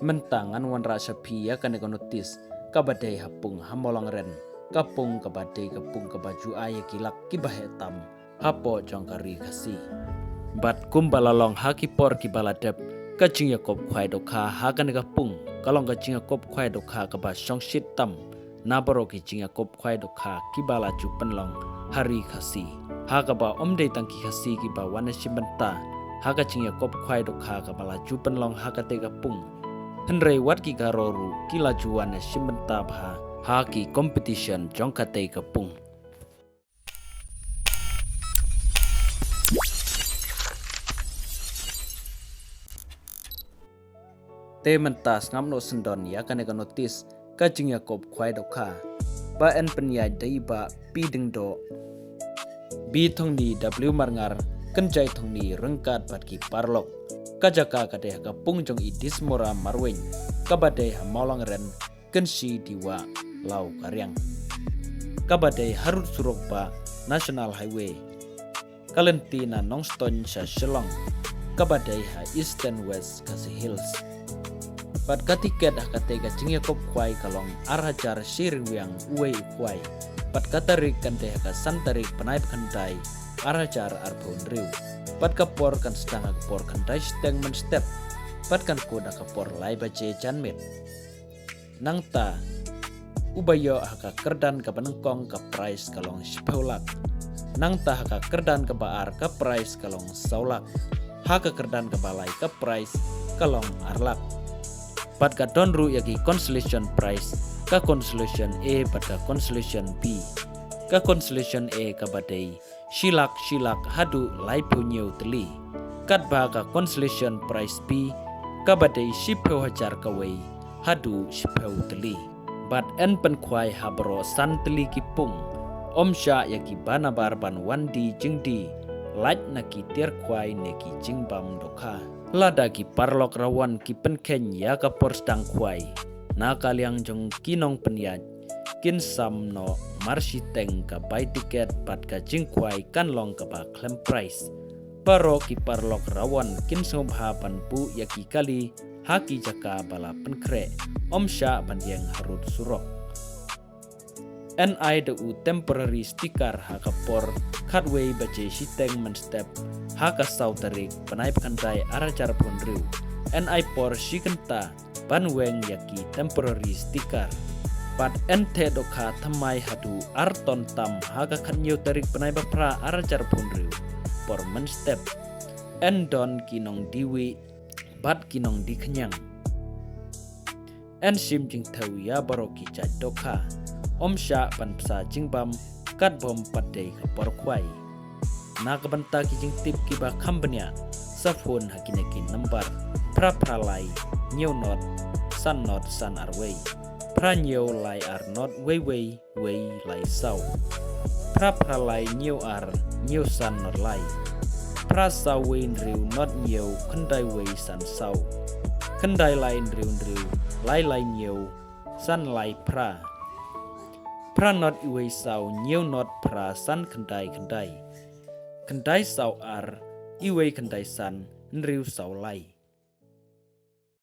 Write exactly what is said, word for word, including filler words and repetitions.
Mynta ngan wanrah sha phi ïa kane ka notis kaba dei ha pung ha Mawlangren, ka pung kaba dei ka pung kaba ju ai ïa ki lak kiba heh tam hapoh jong ka ri Khasi. Bad kumba la long ha ki por kiba la dep, ka jingïakob khwai dohkha ha kane ka pung ka long ka jingïakob khwai dohkha kaba shongshit tam na baroh ki jingïakob khwai dohkha kiba la ju pynlong ha ri Khasi. Ha kaba ym dei tang ki Khasi kiba wan shim bynta ha ka jingïakob khwai dohkha kaba la ju pynlong ha katei ka pung, hynrei wat ki Garo ruh ki la ju wan shim bynta bha ha ki competition jong katei ka pung. Te mynta sngap noh syndon ïa kane ka notis ka jingïakob khwai dohkha. Ba yn pynïaid da i Bah P Diengdoh, B Thongni W Marngar, Kynjai Thongni ryngkat bad ki paralok. Ka jaka ka dei ha ka pung jong i Dismora Marweiñ kaba dei ha Mawlangren, Kynshi Diwa, Lawkariang, kaba dei harud surok ba National Highway, ka lynti na Nongstoiñ sha Shillong, kaba dei ha Eastern West Khasi Hills. Bad ka tiket ha katei ka jingïakob khwai ka long ar hajar shi ryngwiang uwei u khwai. Bad ka tarik kan dei ha ka san tarik bnai ba khyndai ar hajar arphew hynriew. Bad ka por kan sdang ha ka por khyndai shiteng mynstep. Bad kan kut ha ka por lai baje janmiet. Nangta uba ïoh ha ka kyrdan kaba nyngkong ka prize ka long shiphew lak. Nangta ha ka kyrdan kaba ar ka prize ka long saw lak. Ha ka kyrdan kaba lai ka prize ka long ar lak. Bad ka don ruh ïa ki consolation prize, ka consolation A bad ka consolation B. Ka consolation A kaba dei shi lak shi lak haduh laiphew hynñiew tylli. Katba ka consolation prize B kaba dei shiphew hajar kawei haduh shiphew tylli. Bad yn pynkhwai ha baroh san tylli ki pung. Ym shah ïa ki banabar ban wan die jingdie lait na ki tiar khwai ne ki jingbam dohkha. Lada ki paralok rawon ki pynkheiñ ïa ka por sdang khwai, na ka liang jong ki nongpynïaid kin sam noh marshiteng ka bai tiket bad ka jingkhwai kan long kaba khlem prize. Baroh ki paralok rawon kin sngewbha ban buh ïa ki kali ha ki jaka ba la pynkhreh, ym shah ban ïeng harud surok. Yn ai da u temporary sticker ha ka por khatwei baje shiteng mynstep ha ka saw tarik bnai ba khyndai ar hajar arphew hynriew. Yn ai por shi kynta ban weng ïa ki temporary sticker. Bad yn theh dohkha thymmai haduh ar ton tam ha ka khathynñiew tarik bnai ba phra ar hajar arphew hynriew. Por mynstep yn don ki nongdie wieh bad ki nongdie khñiang. Yn shim jingthew ïa baroh ki jait dohkha. Ym shah ban bsa jingbam katba ym pat dei ka por khwai. Na ka bynta ki jingtip kiba kham bniah, sa phone ha kine ki nambar: phra phra lai hynñiew not san not san ar wei, phra hynñiew lai ar not wei wei wei lai saw, phra phra lai hynñiew ar hynñiew san not lai, phra saw wei hynriew not hynñiew khyndai wei san saw, khyndai lai hynriew hynriew lai lai hynñiew san lai phra, phra not iwei saw hynñiew not phra san khyndai khyndai, khyndai saw ar iwei khyndai san hynriew saw lai.